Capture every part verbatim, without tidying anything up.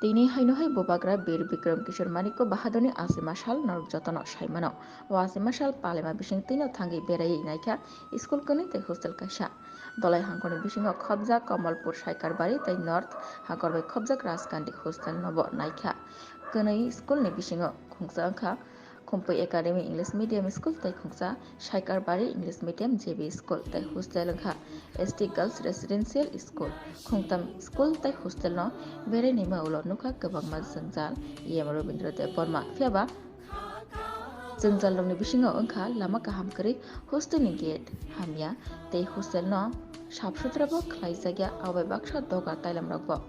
Tini haino hai bubagra Bir Bikram Kishore Manikya Bahadurni achima sal norok jotono saimano. O achima sal palima bising twino thangwi beraiwi naikha school kwnwi tei hostel kaisa. Dolai hangkorni bisingo khobjak Kamalpur Saikarbari tei North hangkor bai khobjak Rajkandi hostel no bo naikha. Kwnwi school ni bisingo khungsa wngkha Khumpui Academy English Medium School tei khungsa Saikarbari English Medium J B School tei hostel wngkha S T Girls Residential School. Khungtam school tei hostel no berai naima ulo nukha kwbangma jwngjal E M Rabindra Debbarma. Phiya ba jwngjal rokni bisingo wngkha lama kaham kwrwi, hostel ni gate hamya tei hostel no sap sutra bo khlaijakya, abo bai baksa doga tailam rok bo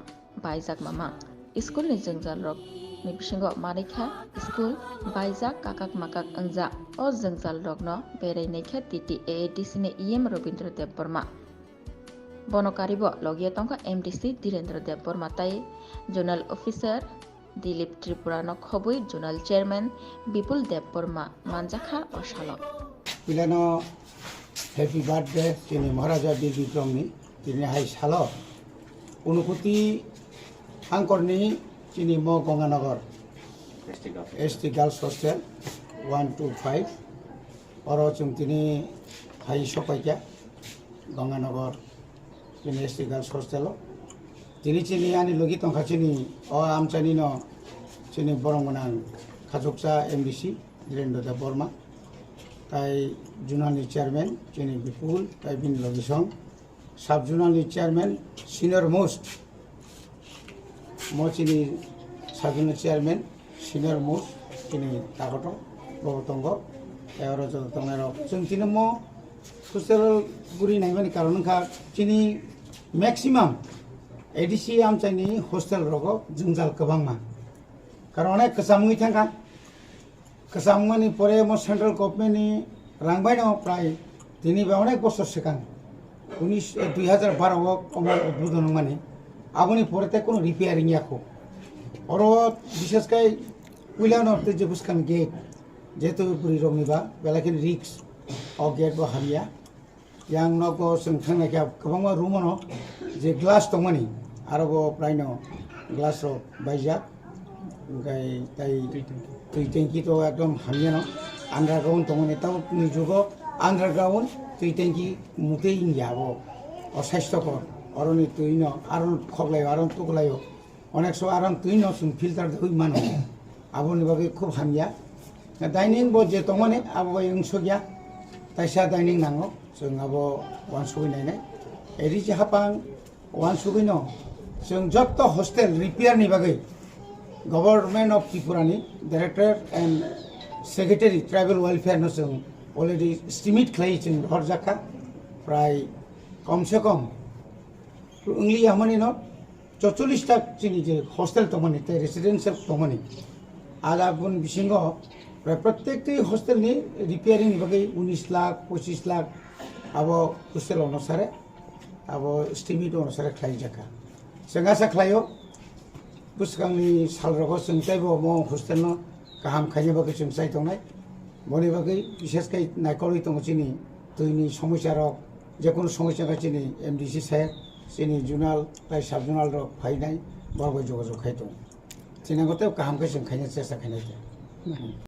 baijak mamang. School ni jwngjal rok ni bisingo manwi kha school baijak, kakak makak wngjak. O jwngjal rok no berai naikha T T A A D C ni E M Rabindra Debbarma. Bono karibo logi tongkha M D C Dhirendra Debbarma tei Zonal Officer Dilip Tripura no khobwi Zonal Chairman Bipul Debbarma manjakha o salo. Pilano happy birthday chini Maharaja Bir Bikramni tini hai salo. Unukuti hangkorni chini mo Ganganagar S T Girls Hostel one two five. Oro chwng tini hai sopaikha Ganganagar chini S T Girls Hostel o. Tini chini ani logi tongkha chini o amchaini no chini borong gwnang khachuksa M D C Dhirendra Debbarma, tai Zonal ni Chairman chini Bipul, tai bini logi song Sub Zonal ni Chairman, senior most, mo chini Sub Zonal Chairman, senior most, chini takoto, bo tongo, tei oro joto tongnai rok. Chwng tini mo hostel guri naimani karon wngkha, chini maximum A D C amchaini hostel rogo jwngjal kwbangma. Karon onek kwcham wngwi thangkha. Kwchangmani pore omo central government ni rang bai no prai tini ba onek bosor swkang unis, eh, dui hajar baro o omo udbodhon wngmani, aboni pore tei kunu repairing ya kho. Oro bishesh kai puila no tei je bwskang gate, jehetu bwrwi rok ni ba belai kheno risk, o gate bo hamya. Yang nogo chwng thangnaikha kwbangma room-o no je glass tongmani, aro bo praino glass rok baijak, hwnkhe tai twi tanki. Twi tanki to ekdom hamyano underground tongmani, tabukni jugo underground twi tanki mutwi wngya abo, o sasthokor, oroni twi no aro khoklaio, aro tuklaio. Onek so aram twi no chwng filter de hui mano. Aboni bagwi khub hamya. Dining bo je tongmani abo bai wngsukya. Taisa dining nango. Chwng abo wansugwi nainai. Eri je hapang wansugwi no. Chwng jotto hostel repair ni bagwi Government of Tripura ni Director and Secretary Tribal Welfare no chwng already estimate khlai chwng horjakha. Prai kom se kom wngli yamani no chorchollis ta chini je hostel tongmani tei residential tongmani, ala bun bisingo prai prottek twi hostel ni repairing ni bagwi unis lakh, pochis lakh abo hostel onusare, abo estimate onusare khlai jakha. Chwng asa khlaio, bwskangni salrogo chwng teibo omo hostel no kaham khaina bagwi chwng chai tongnai. Boni bagwi bishesh khai naikolwi tongo chini twini somosya rok, jekunu somosya khe chini M D C sir, chini zonal tai sub zonal rok phainai, borok bai jogajog khai tongo. Chini ang tei kaham khe chwng khaina chesta khainai khe.